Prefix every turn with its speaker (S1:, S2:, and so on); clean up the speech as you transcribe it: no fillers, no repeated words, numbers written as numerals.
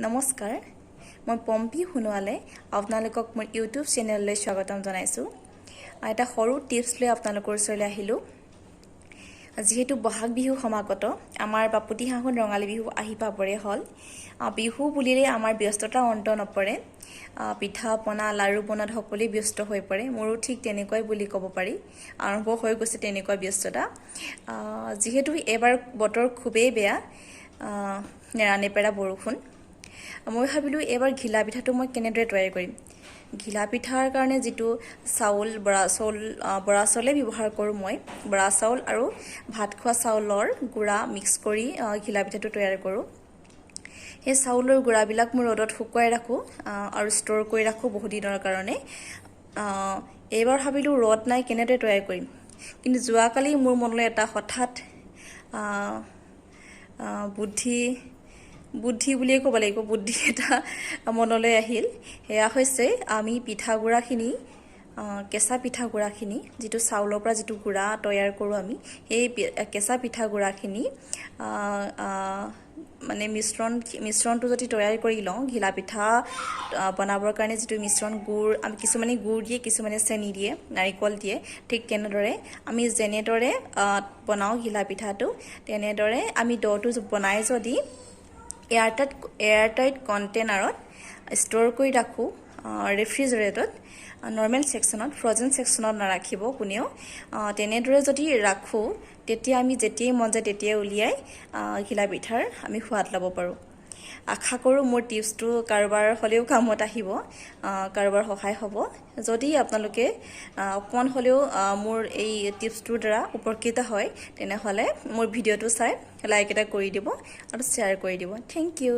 S1: নমস্কাৰ, মই পম্পী সোণোৱালে আপোনালোকক মোৰ ইউটিউব চেনেললৈ স্বাগতম জনাইছোঁ। এটা সৰু টিপছ লৈ আপোনালোকৰ ওচৰলৈ আহিলোঁ। যিহেতু বহাগ বিহু সমাগত, আমাৰ বাপতি সাহোন ৰঙালী বিহু আহি পাবৰে হ'ল। বিহু বুলিলেই আমাৰ ব্যস্ততাৰ অন্ত নপৰে। পিঠা পনা, লাড়ু বনোৱাত সকলোৱে ব্যস্ত হৈ পৰে। মোৰো ঠিক তেনেকুৱাই বুলি ক'ব পাৰি, আৰম্ভ হৈ গৈছে তেনেকুৱা ব্যস্ততা। যিহেতু এইবাৰ বতৰ খুবেই বেয়া, নেৰানেপেৰা বৰষুণ, মই ভাবিলোঁ এইবাৰ ঘিলা পিঠাটো মই কেনেদৰে তৈয়াৰ কৰিম। ঘিলা পিঠাৰ কাৰণে যিটো চাউল, বৰা চাউল, বৰা চাউলেই ব্যৱহাৰ কৰোঁ মই। বৰা চাউল আৰু ভাত খোৱা চাউলৰ গুড়া মিক্স কৰি ঘিলা পিঠাটো তৈয়াৰ কৰোঁ। সেই চাউলৰ গুড়াবিলাক মই ৰ'দত শুকুৱাই ৰাখোঁ আৰু ষ্ট'ৰ কৰি ৰাখোঁ বহুদিনৰ কাৰণে। এইবাৰ ভাবিলোঁ ৰ'দ নাই, কেনেদৰে তৈয়াৰ কৰিম। কিন্তু যোৱাকালি মোৰ মনলৈ এটা হঠাৎ বুদ্ধি, বুদ্ধি বুলিয়ে ক'ব লাগিব, বুদ্ধি এটা মনলৈ আহিল। সেয়া হৈছে আমি পিঠাগুড়াখিনি, কেঁচা পিঠাগুড়াখিনি, যিটো চাউলৰ পৰা যিটো গুড়া তৈয়াৰ কৰোঁ আমি, সেই কেঁচা পিঠাগুড়াখিনি মানে মিশ্ৰণটো যদি তৈয়াৰ কৰি লওঁ, ঘিলা পিঠা বনাবৰ কাৰণে যিটো মিশ্ৰণ, গুড়, আমি কিছুমানে গুড় দিয়ে, কিছুমানে চেনি দিয়ে, নাৰিকল দিয়ে, ঠিক তেনেদৰে আমি যেনেদৰে বনাওঁ ঘিলা পিঠাটো, তেনেদৰে আমি দ'টো বনাই যদি এয়াৰটাইট কণ্টেইনাৰত ষ্ট'ৰ কৰি ৰাখোঁ, ৰেফ্ৰিজেৰেটৰত, নৰ্মেল ছেকশ্যনত, ফ্ৰজেন ছেকশ্যনত নাৰাখিব কোনেও, তেনেদৰে যদি ৰাখোঁ, তেতিয়া আমি যেতিয়াই মন যায় তেতিয়াই উলিয়াই ঘিলা পিঠাৰ আমি সোৱাদ ল'ব পাৰোঁ। আশা কৰোঁ মোৰ টিপছটো কাৰোবাৰ হ'লেও কামত আহিব, কাৰোবাৰ সহায় হ'ব। যদি আপোনালোকে অকণমান হ'লেও মোৰ এই টিপছটোৰ দ্বাৰা উপকৃত হয়, তেনেহ'লে মোৰ ভিডিঅ'টো চাই লাইক এটা কৰি দিব আৰু শ্বেয়াৰ কৰি দিব। Thank U.